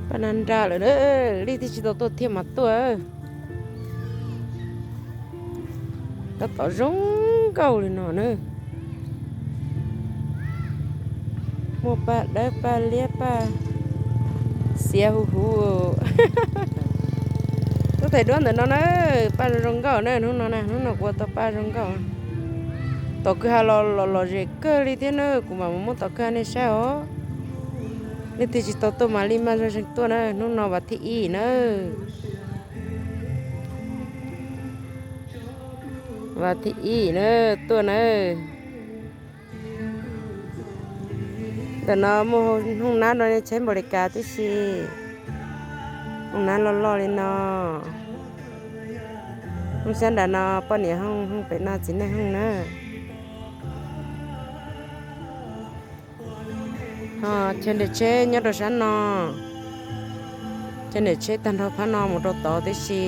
Paj nag nra lawm na, leej twg tsis tau tuaj thiaj mas tuaj. Tab tom zoo nkauj li no na. Muaj paj dawb paj liab paj xiav huv huv. Tuaj thaij duab ntawm no na, paj zoo nkauj na, hnub no na, hnub no kuv ua tau paj zoo nkauj. Tom kwj ha los los zem kawg li thiab na, kuv mam mus muab tom kwj ha nej saib os. Leej twg tsis tau tuaj mas li maj zog zeeg tuaj na, hnub no vas thib ib na. Vas thib ib na, tuaj na. Ntawm no muaj hooj nab rau nej tsheb npaum li cas tib si. Hooj nab loj loj li no. Hooj sab nram no poj niam hooj, hooj pem no txiv neej hooj na. Ho chaw nres tsheb nyob rau sab no. Chaw nres tsheb tag nrho phab no mus rau tod tib si.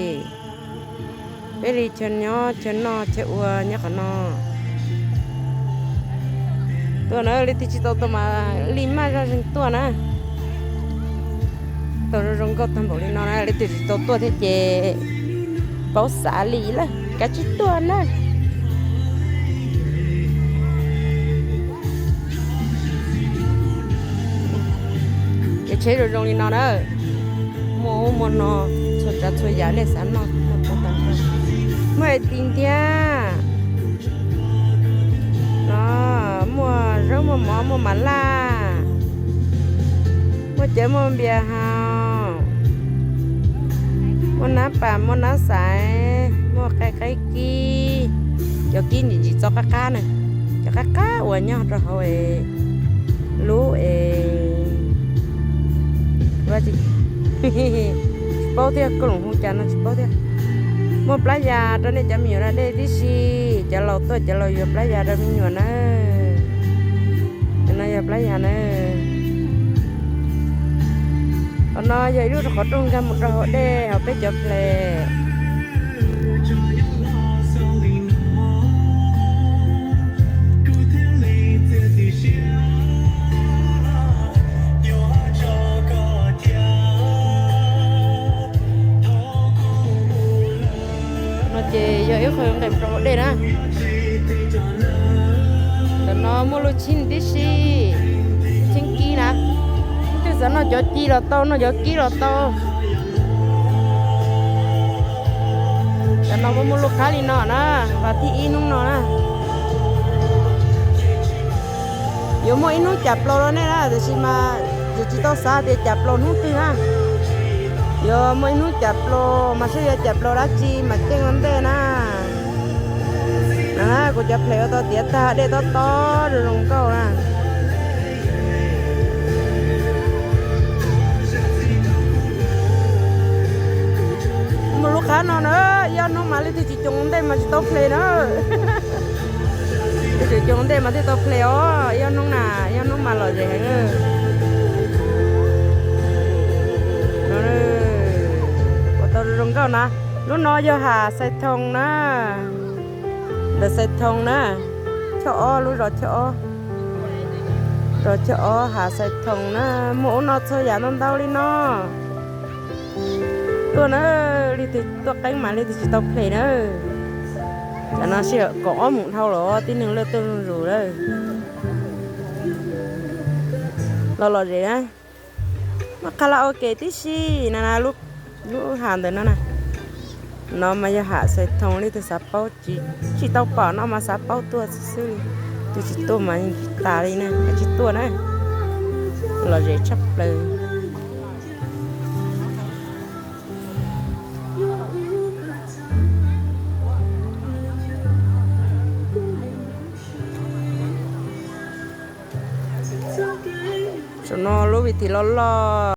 Peb li chaw nyob chaw noj chaw ua nyob qhov no. Tuaj na, leej twg tsis tau tuaj mas li maj zoj zeeg tuaj na. Tau zoo zoo nkauj tag npaum li no na, leej twg tsis tau tuaj thiab ces paub xav li lawm kav tsij tuaj na. Kev tsheb zoo zoo li no na, muaj ub muaj no, txhua tsav txhua yam nej xav noj muaj tag nrho. Muaj es tis ntiag no, muaj zaub muaj mov muaj mam laj, muaj cawv muaj npias haus, muaj nab pas muaj nab xaiv, muaj qe qaib kib, cov kib ntsim ntsim txo qab qab na, cov qab qab uas nyob rau hauv es lub es tsis paub thiab, koj lus hu cas no tsis paub thiab. Muaj plab yas rau nej cov me nyuam da dej tib si, cov laus tuaj cov laus yuav plab yas rau me nyuam na. Cov no yog plab yas na. Qhov no yog ib lub qhov rooj nkag mus rau hauv dej hauv peb cov ples. No ces yog ib qho nqes rau hauv dej na. Ntawm no muaj lub tsheej tib si, tsheej kib na. Twg xav noj cov ci los tau, noj cov kib los tau. Ntawm no muaj muaj lub qab li no na, vas thib ib hnub no na. Yuav muaj ib hnub cam plaus rau nej na, tiam sis mas yus tsis tau xav tias cam plaus hnub twg na. Yuav muaj ib hnub cam plaus mas saib yuav cam plaus dab tsi mas ceeb ua ntej na. No na, kuv cov ples ua tau tiav tag dej tob tob zoo zoo nkauj na. Muaj lub qab no na, ib ob hnub mas leej twg tsis coob ua ntej mas tsis tau ples na. Leej twg coob ua ntej mas thiaj tau ples os, ib ob hnub na, ib ob hnub mas lom zem heev. Ua tau zoo nkauj na. Lub no yog Hav Xais Thoo na. Ntawm Xais Thoo na, Choj Ob, lub zos Choj Ob, zos Choj Ob Hav Xais Thoo na. Muaj ub no txhua yam ntau ntau li no. Tuaj na, leej twg tuaj qeeb mas leej twg tsis tau ples na. Cov no sij hawm kaum ob moos dhau los tib neeg lawj tuaj zuj zus lawm. Los lom zem na. Muaj qha la ok tib si na, lub hav ntawm no na. No mas yog Hav Xais Thoo, leej twg xav paub tsis, tsis tau pom no mas xav paub tuaj xwb xwb. Tus tsis tuaj mas yeej tsis tas li na, tsis tuaj na. Lom zem tshaj plaws. Saum no lub vi thim loj loj.